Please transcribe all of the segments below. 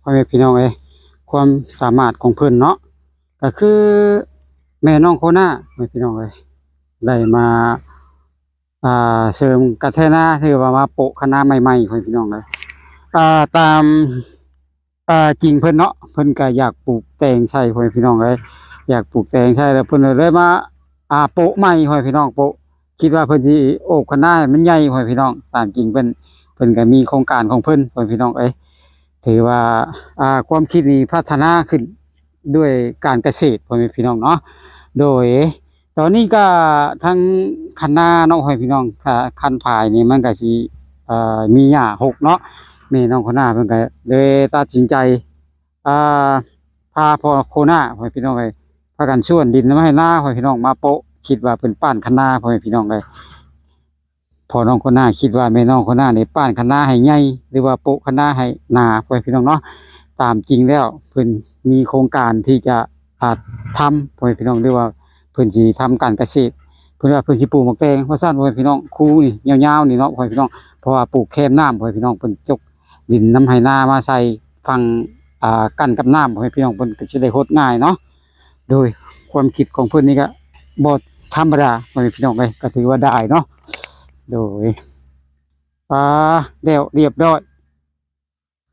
ພໍ່ແມ່ພີ່ນ້ອງເອີຍ ຄວາມສາມາດຂອງເພິ່ນເນາະ ກໍຄືແມ່ນ້ອງໂຄນາ ພໍ່ແມ່ພີ່ນ້ອງເອີຍ ໄດ້ມາ ອ່າ ເສີມກະແທນາ ຫຼືວ່າມາໂປະຄະນາໃໝ່ໆ ພໍ່ແມ່ພີ່ນ້ອງເອີຍ ອ່າ ຕາມ ອ່າ ຈິງເພິ່ນເນາະ ເພິ່ນກໍຢາກປູກແຕງໃສ່ ພໍ່ແມ່ພີ່ນ້ອງເອີຍ ຢາກປູກແຕງໃສ່ ແລ້ວເພິ່ນກໍເລີຍມາ ອ່າ ໂປະໃໝ່ ພໍ່ແມ່ພີ່ນ້ອງ ໂປະ ຄິດວ່າເພິ່ນຊິໂອບຄະນາໃຫ້ມັນໃຫຍ່ ພໍ່ແມ່ພີ່ນ້ອງ ຕາມຈິງເພິ່ນ ເພິ່ນກໍມີໂຄງການຂອງເພິ່ນ ພໍ່ແມ່ພີ່ນ້ອງເອີຍ ຖືວ່າ ອ່າ ຄວາມຄິດນີ້ພັດທະນາຂຶ້ນດ້ວຍການກະເສດ ພໍ່ແມ່ພີ່ນ້ອງເນາະ ໂດຍ ຕອນນີ້ກໍທັງຄັນນາເນາະ ພໍ່ແມ່ພີ່ນ້ອງ ກະຄັນຜາຍນີ້ມັນກໍຊິ ເອີ ມີຫຍ້າຮົກເນາະ ແມ່ນ້ອງໂຄນາເພິ່ນກໍເລີຍຕັດສິນໃຈ ອ່າ ພາພໍ່ໂຄນາ ພໍ່ແມ່ພີ່ນ້ອງເອີຍ ພາກັນສວນດິນນຳໄຮ່ນາ ພໍ່ແມ່ພີ່ນ້ອງ ມາໂປະ ຄິດວ່າເພິ່ນປ້ານຄັນນາ ພໍ່ແມ່ພີ່ນ້ອງເອີຍ ພໍ່ນ້ອງໂຄນາຄິດວ່າແມ່ນ້ອງໂຄນານີ້ປ້ານຄະນາໃຫ້ໃຫຍ່ ຫຼືວ່າໂປະຄະນາໃຫ້ໜາ ພໍ່ແມ່ພີ່ນ້ອງເນາະ ຕາມຈິງແລ້ວເພິ່ນມີໂຄງການທີ່ຈະ ອ່າ ທຳ ພໍ່ແມ່ພີ່ນ້ອງ ຫຼືວ່າເພິ່ນຊິທຳການກະເສດ ເພິ່ນວ່າເພິ່ນຊິປູກໝາກແຕງວ່າຊັ້ນ ພໍ່ແມ່ພີ່ນ້ອງ ຄູນີ້ຍາວໆນີ້ເນາະ ພໍ່ແມ່ພີ່ນ້ອງ ເພາະວ່າປູກແຄມນ້ຳ ພໍ່ແມ່ພີ່ນ້ອງ ເພິ່ນຈົກດິນນຳໄຮ່ນາມາໃສ່ຝັ່ງ ອ່າ ກັ້ນກັບນ້ຳ ພໍ່ແມ່ພີ່ນ້ອງ ເພິ່ນກໍຊິໄດ້ຫົດງ່າຍເນາະ ໂດຍຄວາມຄິດຂອງເພິ່ນນີ້ກໍບໍ່ທຳມະດາ ພໍ່ແມ່ພີ່ນ້ອງເອີຍ ກໍຖືວ່າໄດ້ເນາະ ໂດຍ ປາ ແລ້ວລຽບຮ້ອຍ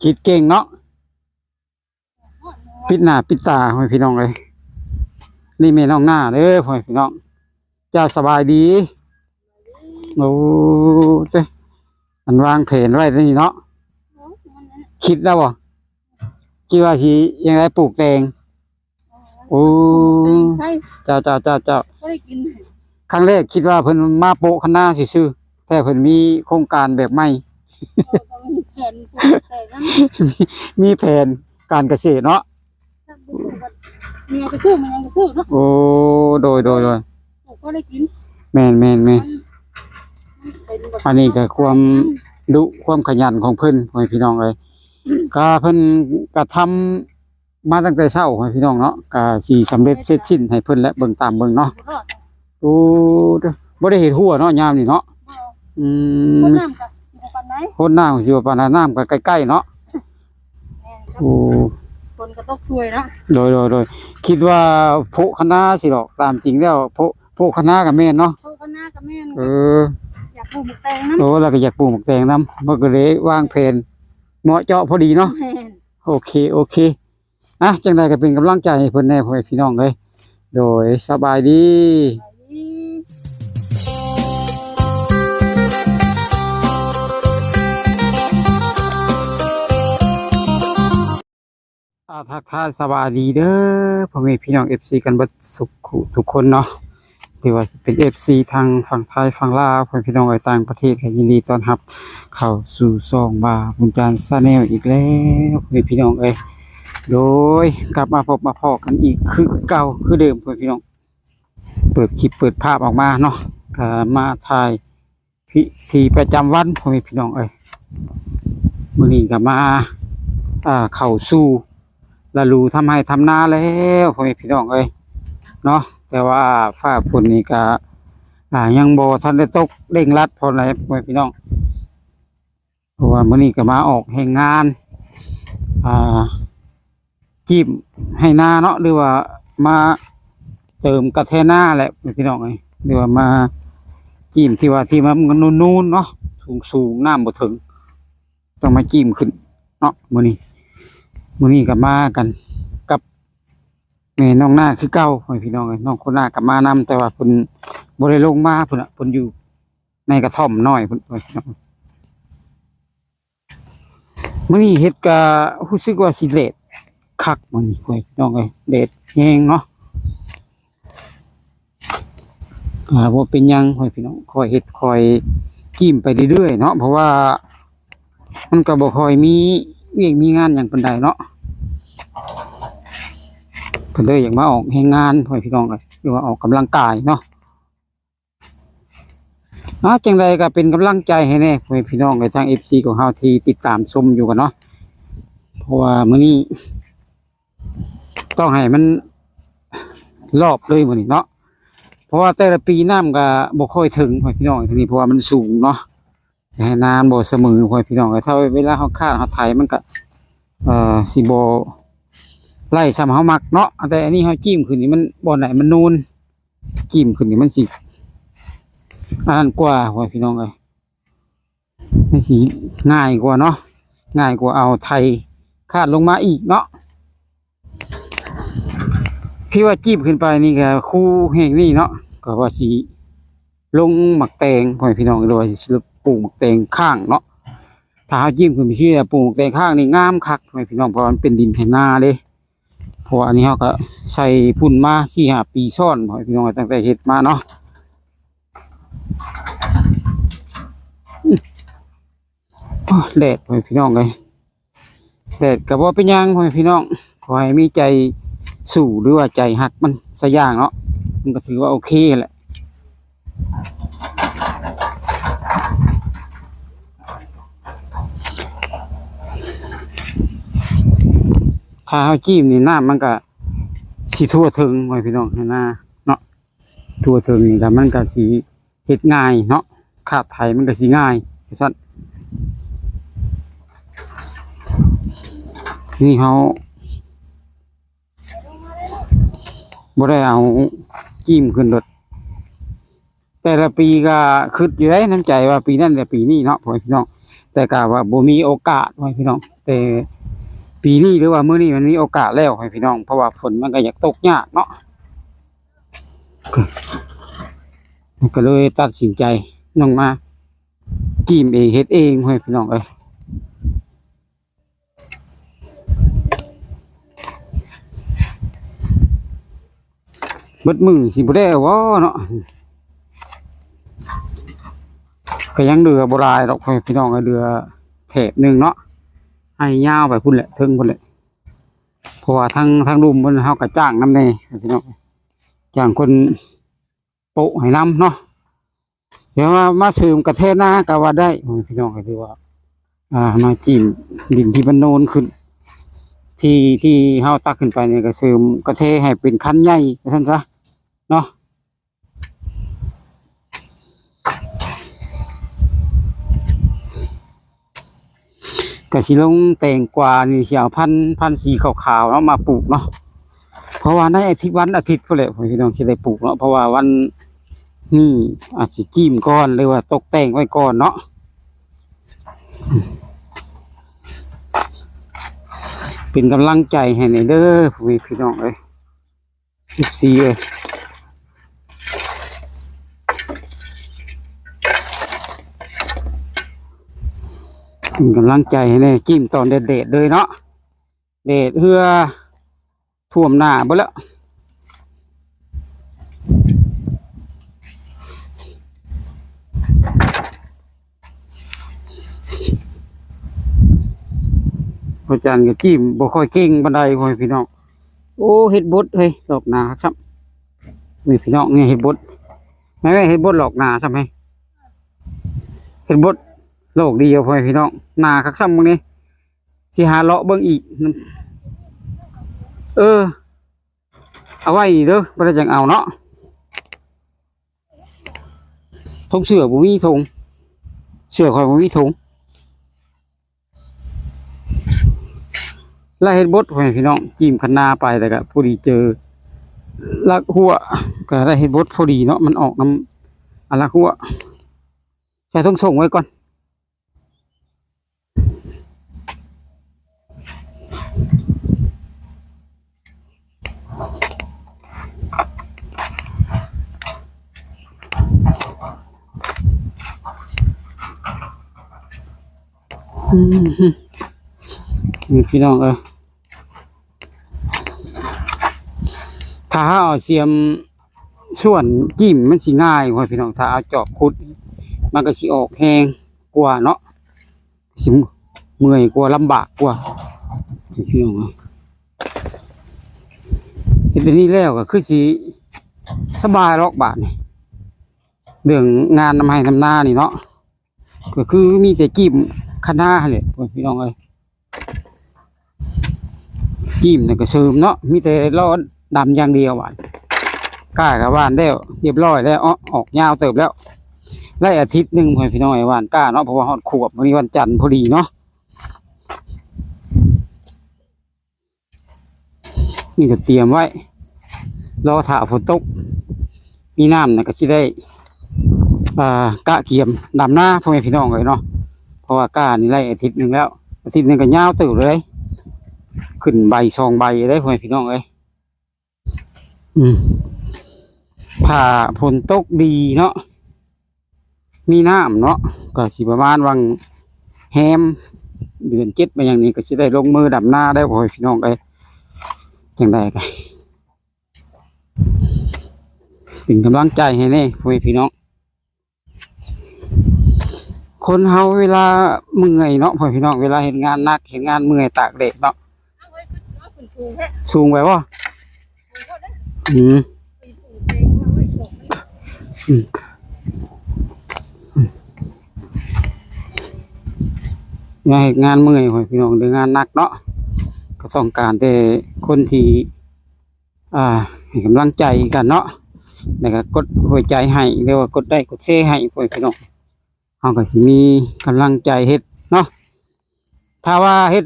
ຄິດເກັ່ງເນາະ ປິດໜ້າປິດຕາ ພໍ່ແມ່ພີ່ນ້ອງເອີຍ ນີ້ແມ່ນ້ອງນາເດີ ພໍ່ແມ່ພີ່ນ້ອງ ເຈົ້າສະບາຍດີ ໂອ້ ເຈົ້າ ອັນວາງແຜນໄວ້ນີ້ເນາະ ຄິດແລ້ວບໍ່? ຄິດວ່າຊິຈັ່ງໃດ ປູກແຕງ ໂອ້ ແຕງໃສ່ ເຈົ້າ ເຈົ້າ ເຈົ້າ ເຈົ້າ ບໍ່ໄດ້ກິນ ຄັ້ງແລກຄິດວ່າເພິ່ນມາໂປະຄະນາຊື່ໆ ແທ້ເພິ່ນມີໂຄງການແບບໃໝ່ ເອີ ກໍມີແຜນປູກແຕງນຳ ມີ ມີແຜນການກະເສດເນາະ ເມຍກໍຊື້ ມັນຫຍັງກໍຊື້ເນາະ ໂອ້ ໂດຍ ໂດຍ ໂດຍ ປູກພໍໄດ້ກິນ ແມ່ນ ແມ່ນ ແມ່ນ ມັນ ມັນເປັນແບບ ອັນນີ້ກໍຄວາມດຸຄວາມຂະຫຍັນຂອງເພິ່ນ ພໍ່ແມ່ພີ່ນ້ອງເອີຍ ກໍເພິ່ນກໍທຳ ມາຕັ້ງແຕ່ເຊົ້າ ພໍ່ແມ່ພີ່ນ້ອງເນາະ ກະຊິສຳເລັດເສັດສິ້ນໃຫ້ເພິ່ນແຫຼະ ເບິ່ງຕາມເບິ່ງເນາະ ໂອ້ ບໍ່ໄດ້ເຮັດຮົ້ວເນາະ ຍາມນີ້ເນາະ ບໍ່ ອືມ ຫົດນ້ຳກໍຊິບໍ່ປານໃດ ຫົດນ້ຳກໍຊິບໍ່ປານໃດ ນ້ຳກໍໃກ້ໆເນາະ ແມ່ນ ໂອ້ ຝົນກໍຕົກຊ່ວຍເນາະ ໂດຍ ໂດຍ ໂດຍ ຄິດວ່າໂປະຄະນາຊິດອກ ຕາມຈິງແລ້ວໂປະ ໂປະຄະນາກໍແມ່ນເນາະ ໂປະຄະນາກໍແມ່ນ ເອີ ຢາກປູກໝາກແຕງນຳ ໂອ້ ແລ້ວກໍຢາກປູກໝາກແຕງນຳ ເພິ່ນກໍເລີຍວາງແຜນເໝາະເຈາະພໍດີເນາະ ແມ່ນ ໂອເຄ ໂອເຄ ອ່ະ ຈັ່ງໃດກໍເປັນກຳລັງໃຈໃຫ້ເພິ່ນແດ່ ພໍ່ແມ່ພີ່ນ້ອງເອີຍ ໂດຍ ສະບາຍດີ ອ່າ ທັກທາຍສະບາຍດີເດີ ພໍ່ແມ່ພີ່ນ້ອງ ເອັຟຊີ ກັນເບິດສຸກທຸກຄົນເນາະ ຫຼືວ່າຊິເປັນ ເອັຟຊີ ທາງຝັ່ງໄທ ຝັ່ງລາວ ພໍ່ແມ່ພີ່ນ້ອງເອີຍ ຕ່າງປະເທດ ກໍຍິນດີຕ້ອນຮັບເຂົ້າສູ່ຊ່ອງບ່າວບຸນຈານ Channel ອີກແລ້ວ ພໍ່ແມ່ພີ່ນ້ອງເອີຍ ໂດຍ ກັບມາພົບມາພໍ້ກັນອີກຄືເກົ່າຄືເດີມ ພໍ່ແມ່ພີ່ນ້ອງ ເປີດຄລິບເປີດພາບອອກມາເນາະ ກໍມາຖ່າຍ ພິທີປະຈຳວັນ ພໍ່ແມ່ພີ່ນ້ອງເອີຍ ມື້ນີ້ກໍມາ ອ່າ ເຂົ້າສູ່ລະດູທຳໄຮ່ທຳນາແລ້ວ ພໍ່ແມ່ພີ່ນ້ອງເອີຍເນາະ ແຕ່ວ່າຟ້າຝົນນີ້ກໍ ອ່າ ຍັງບໍ່ທັນໄດ້ຕົກເລັ່ງລັດພໍໃດ ພໍ່ແມ່ພີ່ນ້ອງ ເພາະວ່າມື້ນີ້ກໍມາອອກແຮງງານ ອ່າ ຈີ້ມໄຮ່ນາເນາະ ຫຼືວ່າມາເຕີມກະແທນາແຫຼະພີ່ນ້ອງເອີຍ ຫຼືວ່າມາຈີ້ມທີ່ວ່າທີ່ມັນນູນໆເນາະ ສູງໆ ນ້ຳບໍ່ເຖິງ ຕ້ອງມາຈີ້ມຂຶ້ນເນາະ ມື້ນີ້ ມື້ນີ້ກໍມາກັນກັບແມ່ນ້ອງນາຄືເກົ່າ ພີ່ນ້ອງເອີຍ ນ້ອງໂຄນາກໍມານຳ ແຕ່ວ່າເພິ່ນບໍ່ໄດ້ລົງມາພຸ້ນນະ ເພິ່ນຢູ່ ໃນກະທ່ອມນ້ອຍພຸ້ນ ມື້ນີ້ເຮັດກະຮູ້ສຶກວ່າຊິແດດຄັກມື້ນີ້ ໂອ້ຍ ພີ່ນ້ອງເອີຍ ແດດແຮງເນາະ ອ່າ ບໍ່ເປັນຫຍັງ ໂອ້ຍ ພີ່ນ້ອງ ຄ່ອຍເຮັດຄ່ອຍຈີ້ມໄປເລື້ອຍໆເນາະ ເພາະວ່າມັນກະບໍ່ຄ່ອຍມີວຽກມີງານຫຍັງປານໃດເນາະ ກໍເລີຍຢາກມາອອກແຮງງານ ໂອ້ຍ ພີ່ນ້ອງເອີຍ ຫຼືວ່າອອກກຳລັງກາຍເນາະ. ອ່າ ຈັ່ງໃດກໍເປັນກຳລັງໃຈໃຫ້ແດ່ ພໍ່ແມ່ພີ່ນ້ອງເອີຍ ທາງເອັຟຊີຂອງເຮົາທີ່ຕິດຕາມຊົມຢູ່ກັນເນາະ ເພາະວ່າມື້ນີ້ຕ້ອງໃຫ້ມັນລອບເລີຍມື້ນີ້ເນາະ ເພາະວ່າແຕ່ລະປີນ້ຳກໍບໍ່ຄ່ອຍເຖິງ ພໍ່ແມ່ພີ່ນ້ອງ ທາງນີ້ ເພາະວ່າມັນສູງເນາະ ແຕ່ໃຫ້ນ້ຳບໍ່ສະເໝີ ພໍ່ແມ່ພີ່ນ້ອງເອີຍ ຖ້າເວລາເຮົາຄາດເຮົາໄຖມັນກໍ ເອີ ຊິບໍ່ໄຫຼສ່ຳເຮົາມັກເນາະ. ແຕ່ອັນນີ້ເຮົາຈີ້ມຂຶ້ນນີ້ ມັນບ່ອນໃດມັນນູນ ຈີ້ມຂຶ້ນນີ້ມັນຊິອັນນັ້ນກວ່າ ໂອ້ຍ ພີ່ນ້ອງເອີຍ. ມັນຊິງ່າຍກວ່າເນາະ ງ່າຍກວ່າເອົາໄຖຄາດລົງມາອີກເນາະ. ທີ່ວ່າຈີບຂຶ້ນໄປນີ້ກໍຄູ່ແຫ່ງນີ້ເນາະ ກໍວ່າຊິລົງໝາກແຕງ ພໍ່ແມ່ພີ່ນ້ອງ ຫຼືວ່າຊິປູກໝາກແຕງຄ້າງເນາະ. ຖ້າເຮົາຈີບຂຶ້ນໄປຊີ້ ປູກໝາກແຕງຄ້າງນີ້ງາມຄັກ ພໍ່ແມ່ພີ່ນ້ອງ ເພາະວ່າມັນເປັນດິນໄຖນາເດ້. ເພາະວ່າອັນນີ້ເຮົາກໍໃສ່ຝຸ່ນມາສີ່ຫ້າປີຊ້ອນ ພໍ່ແມ່ພີ່ນ້ອງ ຕັ້ງແຕ່ເຮັດມາເນາະ. ໂອ້ ແດດ ພໍ່ແມ່ພີ່ນ້ອງເອີຍ ແດດກໍບໍ່ເປັນຫຍັງ ພໍ່ແມ່ພີ່ນ້ອງ ຂໍໃຫ້ມີໃຈສູ້ ຫຼືວ່າໃຈຮັກມັນສາຢ່າງເນາະ ມັນກໍຖືວ່າໂອເຄແຫຼະ. ຖ້າເຮົາຈີ້ມນີ້ ນ້ຳມັນກໍຊິທົ່ວເຖິງ ພໍ່ແມ່ພີ່ນ້ອງ ໃນນາເນາະ. ທົ່ວເຖິງນີ້ລະມັນກໍຊິເຮັດງ່າຍເນາະ ຄາດໄຖມັນກໍຊິງ່າຍ ວ່າຊັ້ນ. ນີ້ເຮົາບໍ່ໄດ້ເອົາຈີ້ມຂຶ້ນໂດດ ແຕ່ລະປີກໍຄິດຢູ່ໃນໃນໃຈວ່າປີນັ້ນແລະປີນີ້ເນາະ ພໍ່ແມ່ພີ່ນ້ອງ ແຕ່ກໍວ່າບໍ່ມີໂອກາດ ພໍ່ແມ່ພີ່ນ້ອງ. ແຕ່ປີນີ້ ຫຼືວ່າມື້ນີ້ ມັນມີໂອກາດແລ້ວ ພໍ່ແມ່ພີ່ນ້ອງ ເພາະວ່າຝົນມັນກໍຢາກຕົກຍາກເນາະ. ກໍເລີຍຕັດສິນໃຈລົງມາຈີ້ມເອງເຮັດເອງ ພໍ່ແມ່ພີ່ນ້ອງເອີຍ. ເບິດມື້ຊິບໍ່ໄດ້ເວົ້າເນາະ ກໍຍັງເຫຼືອບໍ່ຫຼາຍດອກ ພໍ່ແມ່ພີ່ນ້ອງເອີຍ ເຫຼືອແຖບໜຶ່ງເນາະ ໃຫ້ຍາວໄປພຸ້ນແຫຼະ ເທິງພຸ້ນແຫຼະ. ເພາະວ່າທາງ ທາງລຸ່ມເພິ່ນ ເຮົາກໍຈ້າງນຳແດ່ ພີ່ນ້ອງ ຈ້າງຄົນໂປະໃຫ້ນຳເນາະ. ແຕ່ວ່າມາເສີມກະແທນາກໍວ່າໄດ້ ພີ່ນ້ອງ ກໍຖືວ່າ ອ່າ ມາຈີ້ມດິນທີ່ມັນໂນນຂຶ້ນ ທີ່ ທີ່ເຮົາຕັກຂຶ້ນໄປນີ້ ກໍເສີມກະແທໃຫ້ເປັນຄັນໃຫຍ່ວ່າຊັ້ນຊະເນາະ. ກະຊິລົງແຕງກວານີ້ ຊິເອົາພັນ ພັນສີຂາວໆເນາະ ມາປູກເນາະ ເພາະວ່າໃນອາທິດ ວັນອາທິດພຸ້ນແຫຼະ ພີ່ນ້ອງ ຊິໄດ້ປູກເນາະ. ເພາະວ່າວັນນີ້ອາດຊິຈີ້ມກ່ອນ ຫຼືວ່າຕົກແຕ່ງໄວ້ກ່ອນເນາະ. ເປັນກຳລັງໃຈໃຫ້ແດ່ເດີ ພໍ່ແມ່ພີ່ນ້ອງເອີຍ. ເອັຟຊີເອີຍ ເປັນກຳລັງໃຈໃຫ້ແດ່ ຈີ້ມຕອນແດດໆເລີຍເນາະ ແດດເຫື່ອຖ້ວມໜ້າເບິດແລ້ວ. ພະຈັນກໍຈີ້ມບໍ່ຄ່ອຍເກັ່ງປານໃດ ພໍ່ແມ່ພີ່ນ້ອງ. ໂອ້ ເຫັດບົດເຮີ້ຍ ດອກໜາຄັກຊ້ຳ ນີ້ພີ່ນ້ອງ. ນີ້ເຫັດບົດ ແມ່ນເຫັດບົດດອກໜາຊ້ຳເຮີ້ຍ ເຫັດບົດດອກດຽວ ພໍ່ແມ່ພີ່ນ້ອງ ໜາຄັກຊ້ຳ. ມື້ນີ້ຊິຫາເລາະເບິ່ງອີກ. ເອີ ເອົາໄວ້ນີ້ເດີ ບໍ່ໄດ້ຈັ່ງເອົາເນາະ. ຖົງເສື້ອບໍ່ມີຖົງ ເສື້ອຂ້ອຍບໍ່ມີຖົງ. ລະເຫັດບົດ ພໍ່ແມ່ພີ່ນ້ອງ ຈີ້ມຄັນນາໄປ ແລ້ວກະພໍດີເຈີລັກຮົ້ວ ກະໄດ້ເຫັດບົດພໍດີເນາະ ມັນອອກນຳ ອາ ລັກຮົ້ວ. ໃສ່ຖົງສົ່ງໄວ້ກ່ອນ. ອືມ ນີ້ພີ່ນ້ອງເອີຍ ຖ້າເຮົາເອົາສຽມສ່ວນຈີ້ມມັນຊິງ່າຍ ພໍ່ແມ່ພີ່ນ້ອງ. ຖ້າເອົາຈອບຂຸດ ມັນກໍຊິອອກແຮງກວ່າເນາະ ຊິເມື່ອຍກວ່າ ລຳບາກກວ່າ ພີ່ນ້ອງເອີຍ. ເຮັດແບບນີ້ແລ້ວກໍຄືຊິສະບາຍດອກບາດນີ້ ເລື່ອງງານນຳໄຮ່ນຳນານີ້ເນາະ ກໍຄືມີແຕ່ຈີ້ມຄັນນາຫັ້ນແຫຼະ ພີ່ນ້ອງເອີຍ. ຈີ້ມນີ້ກໍເສີມເນາະ ມີແຕ່ລໍດຳຢ່າງດຽວບາດ. ກ້າກໍຫວ່ານແລ້ວ ຮຽບຮ້ອຍແລ້ວ ເອາະ ອອກຍາວເຕີບແລ້ວ ໄດ້ອາທິດໜຶ່ງ ພໍ່ແມ່ພີ່ນ້ອງເອີຍ ຫວ່ານກ້າເນາະ ເພາະວ່າຮອດຂວບ ມື້ນີ້ວັນຈັນພໍດີເນາະ. ນີ້ກໍຕຽມໄວ້ ລໍຖ້າຝົນຕົກ ມີນ້ຳນະ ກໍຊິໄດ້ ອ່າ ກະກຽມດຳນາ ພໍ່ແມ່ພີ່ນ້ອງເອີຍເນາະ. ເພາະວ່າກ້ານີ້ໄລ່ອາທິດໜຶ່ງແລ້ວ ອາທິດໜຶ່ງກໍຍາວເຕີບເລີຍ ຂຶ້ນໃບສອງໃບເດ້ ພໍ່ແມ່ພີ່ນ້ອງເອີຍ. ອືມ ຖ້າຝົນຕົກດີເນາະ ມີນ້ຳເນາະ ກໍຊິປະມານຫວ່າງແຮມເດືອນເຈັດມາຫຍັງນີ້ ກໍຊິໄດ້ລົງມືດຳນາແລ້ວ ພໍ່ແມ່ພີ່ນ້ອງເອີຍ. ຈັ່ງໃດກໍເປັນກຳລັງໃຈໃຫ້ແດ່ ພໍ່ແມ່ພີ່ນ້ອງ. ຄົນເຮົາເວລາເມື່ອຍເນາະ ພໍ່ແມ່ພີ່ນ້ອງ ເວລາເຮັດງານໜັກ ເຮັດງານເມື່ອຍຕາກແດດເນາະ. ສູງໄປບໍ່? ອືມ ອືມ ເວລາເຮັດງານເມື່ອຍ ພໍ່ແມ່ພີ່ນ້ອງ ຫຼືງານໜັກເນາະ ກໍຕ້ອງການແຕ່ຄົນທີ່ ອ່າ ໃຫ້ກຳລັງໃຈກັນເນາະ ແລ້ວກໍກົດຫົວໃຈໃຫ້ ຫຼືວ່າກົດໄລ້ກົດແຊໃຫ້ ພໍ່ແມ່ພີ່ນ້ອງ ເຮົາກໍຊິມີກຳລັງໃຈເຮັດເນາະ. ຖ້າວ່າເຮັດ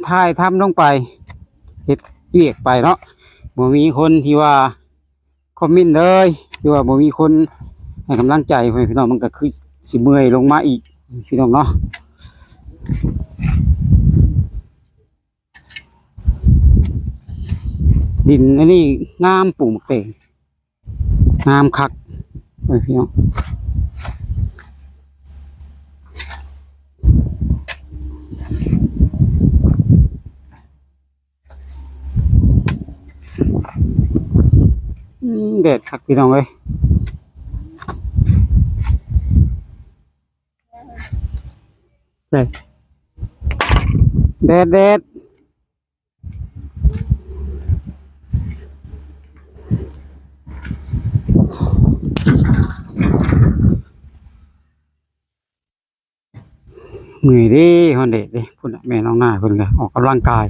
ຖ່າຍທຳລົງໄປ ເຮັດວຽກໄປເນາະ ບໍ່ມີຄົນທີ່ວ່າຄອມເມັນເລີຍ ຫຼືວ່າບໍ່ມີຄົນໃຫ້ກຳລັງໃຈ ພໍ່ແມ່ພີ່ນ້ອງ ມັນກໍຄືຊິເມື່ອຍລົງມາອີກ ພີ່ນ້ອງເນາະ. ດິນອັນນີ້ງາມ ປູກໝາກແຕງງາມຄັກ ໂອ້ຍ ພີ່ນ້ອງ ອືມ ແດດຄັກ ພີ່ນ້ອງເອີຍ. ແດດ ແດດ ເມື່ອຍເດ້ ຮ້ອນແດດເດ້. ພຸ້ນນະ ແມ່ນ້ອງນາເພິ່ນກໍອອກກຳລັງກາຍ.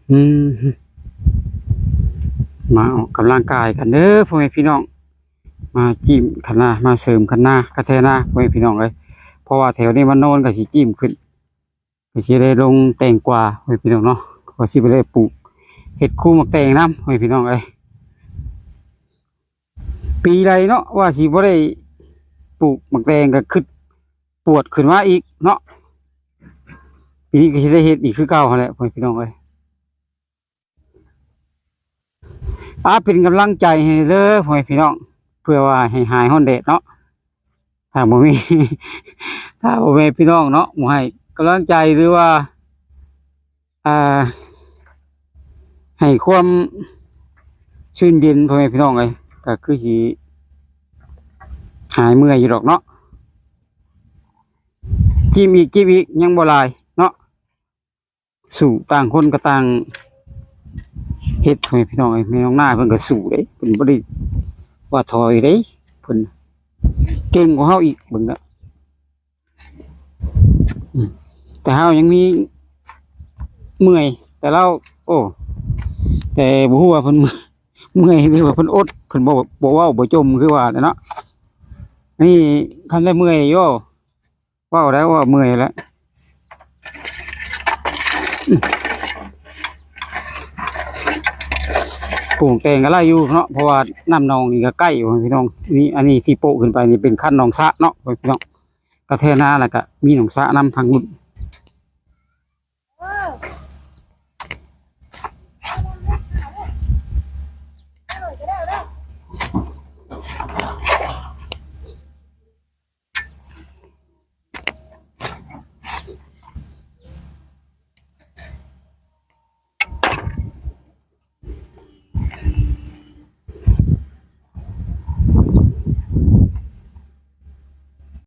ອືມ ມາອອກກຳລັງກາຍກັນເດີ ພໍ່ແມ່ພີ່ນ້ອງ. ມາຈິ້ມຄັນນາ ມາເສີມຄັນນາ ກະແທນາ ພໍ່ແມ່ພີ່ນ້ອງເອີຍ. ເພາະວ່າແຖວນີ້ມັນໂນນ ກໍຊິຈິ້ມຂຶ້ນ ກໍຊິໄດ້ລົງແຕງກວາ ພໍ່ແມ່ພີ່ນ້ອງເນາະ. ກໍຊິໄປໄດ້ປູກເຮັດຄູໝາກແຕງນຳ ພໍ່ແມ່ພີ່ນ້ອງເອີຍ. ປີໃດເນາະ ວ່າຊິບໍ່ໄດ້ປູກໝາກແຕງ ກໍຄິດປວດຂຶ້ນມາອີກເນາະ. ປີນີ້ກໍຊິໄດ້ເຮັດອີກຄືເກົ່າຫັ້ນແຫຼະ ພໍ່ແມ່ພີ່ນ້ອງເອີຍ. ອາ ເປັນກຳລັງໃຈໃຫ້ເດີ ພໍ່ແມ່ພີ່ນ້ອງ ເພື່ອວ່າໃຫ້ຫາຍຮ້ອນແດດເນາະ. ຖ້າບໍ່ມີ ຖ້າພໍ່ແມ່ພີ່ນ້ອງເນາະ ບໍ່ໃຫ້ກຳລັງໃຈ ຫຼືວ່າ ອ່າ ໃຫ້ຄວາມຊື່ນເຢັນ ພໍ່ແມ່ພີ່ນ້ອງເອີຍ ກໍຄືຊິຫາຍເມື່ອຍຢູ່ດອກເນາະ. ຈິ້ມອີກ ຈິ້ມອີກ ຍັງບໍ່ຫຼາຍເນາະ. ສູ້ ຕ່າງຄົນກໍຕ່າງເຮັດ ພໍ່ແມ່ພີ່ນ້ອງເອີຍ. ແມ່ນ້ອງນາເພິ່ນກໍສູ້ເດ້ ເພິ່ນບໍ່ໄດ້ວ່າຖອຍເດ້ ເພິ່ນເກັ່ງກວ່າເຮົາອີກ ເບິ່ງເດີ. ອືມ ແຕ່ເຮົາຍັງມີເມື່ອຍ ແຕ່ລາວ ໂອ້ ແຕ່ບໍ່ຮູ້ວ່າເພິ່ນເມື່ອຍ ເມື່ອຍ ຫຼືວ່າເພິ່ນອົດ ເພິ່ນບໍ່ ບໍ່ເວົ້າບໍ່ຈົ່ມຄືວ່າແຫຼະເນາະ. ອັນນີ້ຄັນໄດ້ເມື່ອຍຢູ່ ເວົ້າໄດ້ ເວົ້າເມື່ອຍແລ້ວ. ປູກແຕງກໍໄດ້ຢູ່ເນາະ ເພາະວ່ານ້ຳໜອງນີ້ກໍໃກ້ຢູ່ພີ່ນ້ອງ. ນີ້ ອັນນີ້ຊິໂປະຂຶ້ນໄປນີ້ເປັນຄັນໜອງສະເນາະພີ່ນ້ອງ. ກະແທນາແລ້ວກໍມີໜອງສະນຳ ທາງລຸ່ມ